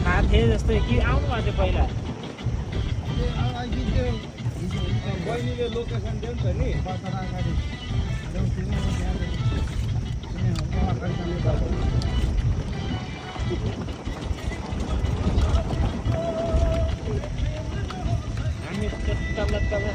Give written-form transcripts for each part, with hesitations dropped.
थाहा थिए जस्तै कि आउनु भएको थियो पहिला बहिनीले लोकेसन दिन्छ नि हामी तल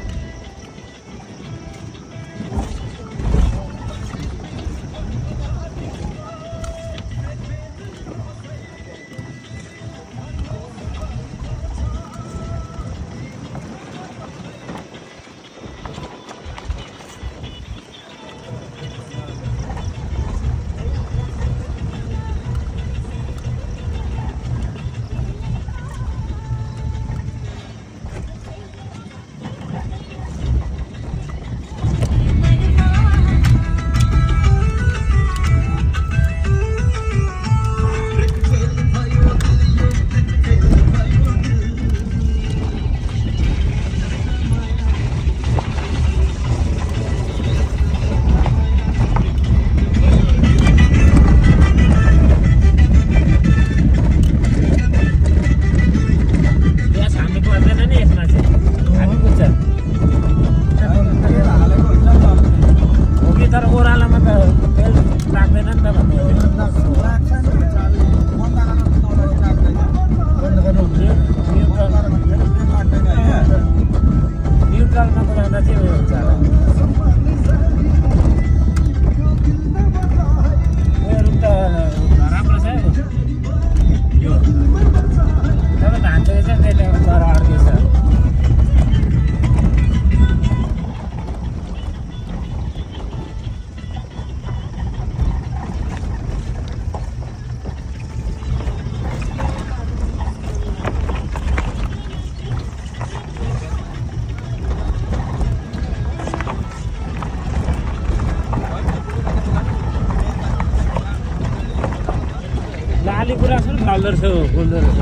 लाली गुराँस पनि फल्दो रहेछ फुल्दो रहेछ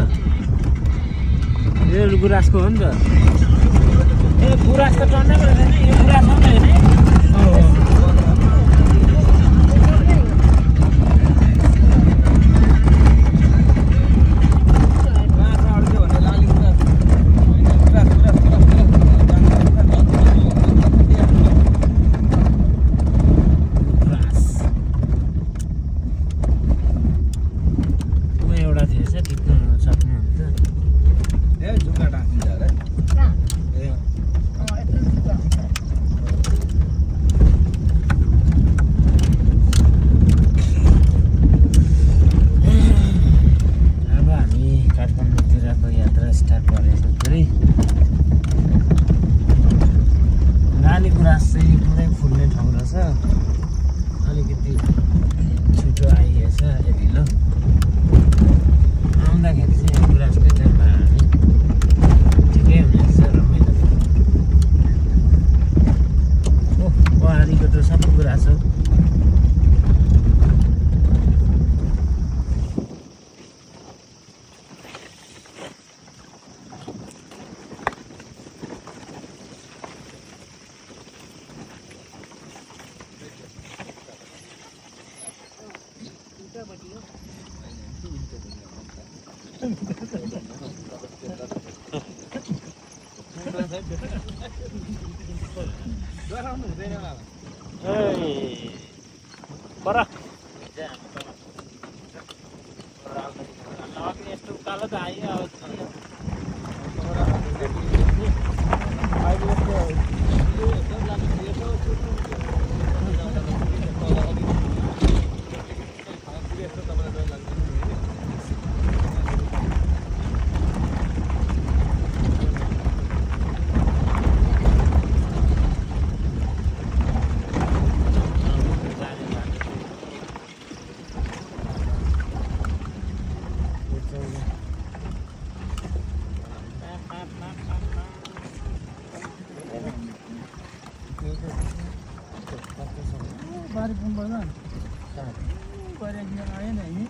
यो गुराँसको हो नि त ए गुराँस त टन्नै रहेछ नि यो गुराँस हो नि डराउनु हुँदैन बाबा। पर यस्तो उकालो त आयो बारी फोन गर्दा बारी आएन नि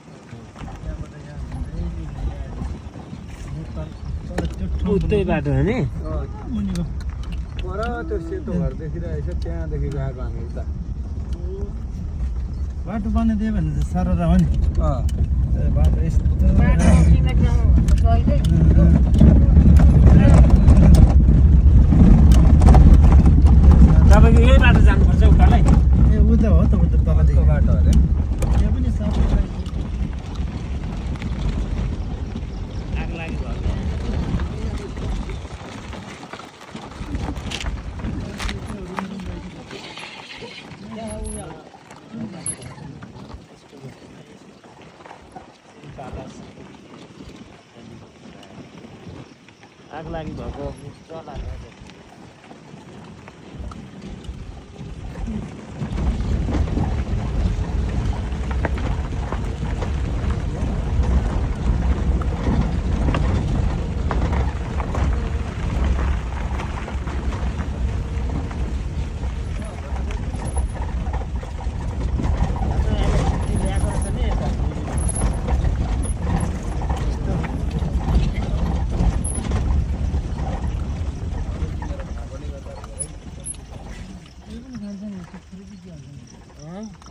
उतै बाटो हो नि मुनिको पर त्यो सेतो घर देखिरहेछ त्यहाँदेखि गएको हामी उता। बाटो बनाइदियो भने त साह्रो रह्यो नि अँ बाटो यस्तो तपाईँको यही बाटो जानुपर्छ उकालै ए उता हो त उता तलदेखि बाटो अरे यहाँ पनि सबै आग लागि भयो आग लागि भएको चला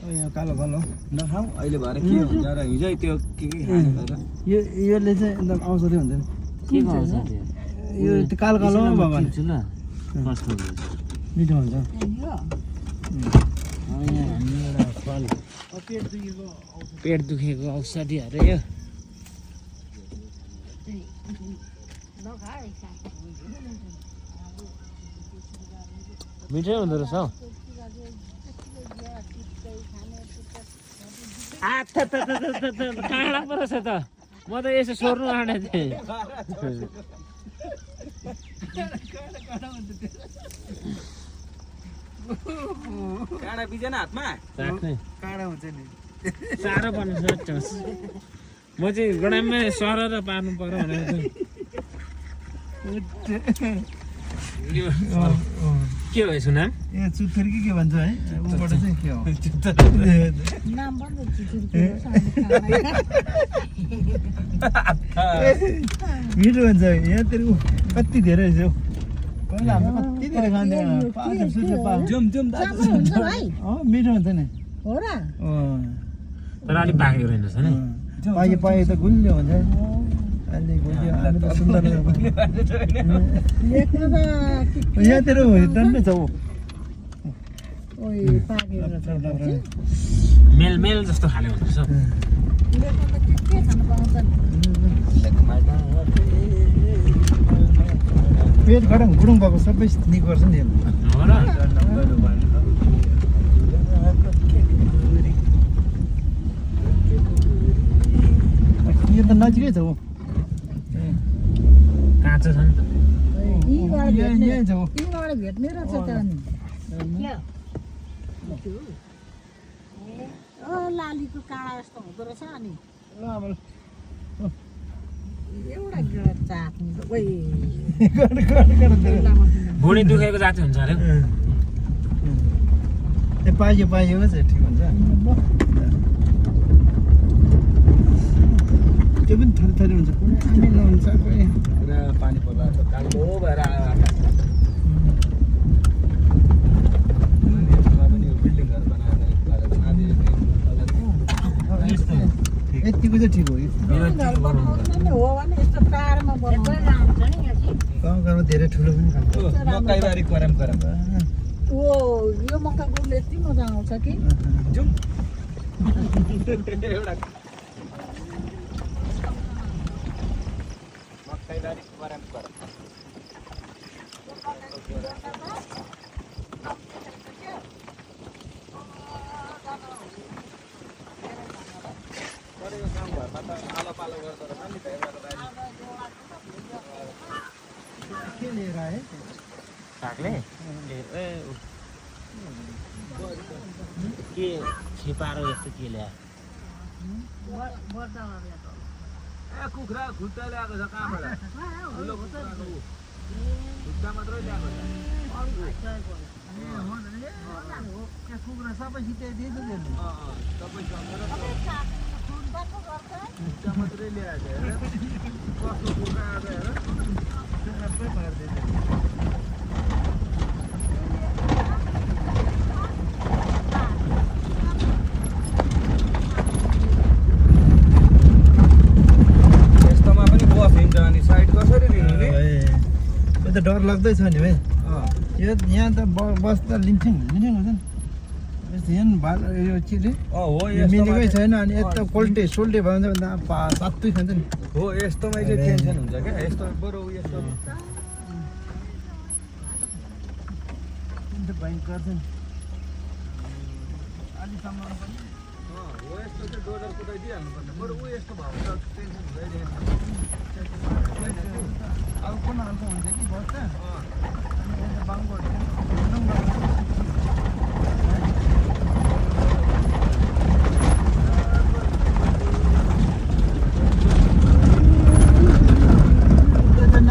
यो कालो कालो नखाऊ अहिले भएर के हुन्छ र हिजै त्यो के खाने भएर यसले चाहिँ एकदम औषधि हुन्छ नि के गर्छ यो त्यो कालो कालो भयो भने ल कस्तो हुन्छ मिठो हुन्छ यहाँ हामी एउटा फल पेट दुखेको औषधि अरे यो मिठै हुँदो रहेछ हौ काँडा पो रहेछ त म त यसो सोर्नु आँटेको थिएँ काँडा बिजेन हातमा चाख्ने काँडा हुन्छ नि साह्रो पर्ने म चाहिँ गडाममै सरेर पार्नु पर्यो भनेको के हो यसको नाम ए चुथुरी के भन्छ है ऊबाट चाहिँ के हो नाम भन्दै मिठो हुन्छ यहाँ तेरो कति धेरै रहेछ हौ पहिला हामी कति धेरै खान्थ्यौँ जुम जुम हुन्छ भाइ मिठो हुन्छ नि हो र तर अलिक पाकेको रहेनछ नि पाए पाए त गुलियो हुन्छ अहिले गुलियो हामी त सुन्दर लेख्नु त यहाँ तेरो डन्डै छ ऊ ओइ पाकेर मेल मेल जस्तो खाले हुँदो रहेछ लेख्नु त के खानु पाउँछ नि पेट गडङ गुडुङ भएको सबै निक गर्छ नि हो र यो त नजिकै छ ऊ काँचो छ नि त यहीँबाट भेट्ने यहीँ छ ऊ यहीँबाट भेट्ने रहेछ त अनि लालीको काँडा यस्तो हुँदो रहेछ अनि एउटा गिडा चाख्नु ओइ भुँडी दुखेको जाति हुन्छ अरे ए पाइयो पाइयो चाहिँ ठिक हुन्छ त्यो पनि थरी थरी हुन्छ कुनै आमेलो हुन्छ कोही पुरा पानी पर्दा त कालो भएर आयो आकाश पनि बिल्डिङहरू बनाएर यतिको चाहिँ ठिक हो कि घर बनाउनु नै हो भने यस्तो टाढोमा बनाउनु गाउँ घरमा धेरै ठुलो पनि खान्छ मकैबारी करम ओ यो मक्का गुड्ने यति मजा आउँछ कि जाउँ एउटा मकैबारी करम के लिएर आए कागले के छिपारो जस्तो के ल्यायो कुखुरा खुट्टा ल्याएको छ कहाँबाट ठुलो कुखुराको खुट्टा मात्रै ल्याएको छ कुखुरा सबै सिटाइदिएछ सबै खुट्टा मात्रै ल्याएको छ हेर कस्तो कुखुरा आएको हेर सबै पार्दैछ यस्तोमा पनि बस हिँड्छ अनि साइड कसरी लिनु नि यो त डर लाग्दैछ नि भाइ यो यहाँ त बस त लिन्छौँ हुन्छ नि यहाँ यो चिज हो मिलेकै छैन अनि यता पोल्टे सोल्टे भयो भने तात्तै खान्छ नि हो यस्तोमा चाहिँ टेन्सन हुन्छ क्या यस्तो बरु यस्तो भयङ्कर छ नि अलिसम्म पनि हो यस्तो चाहिँ डोजर कुदाइदिइहाल्नु पर्ने बरु ऊ यस्तो भयो भने त टेन्सन हुँदैन अब कुन हालको हुन्छ कि बस त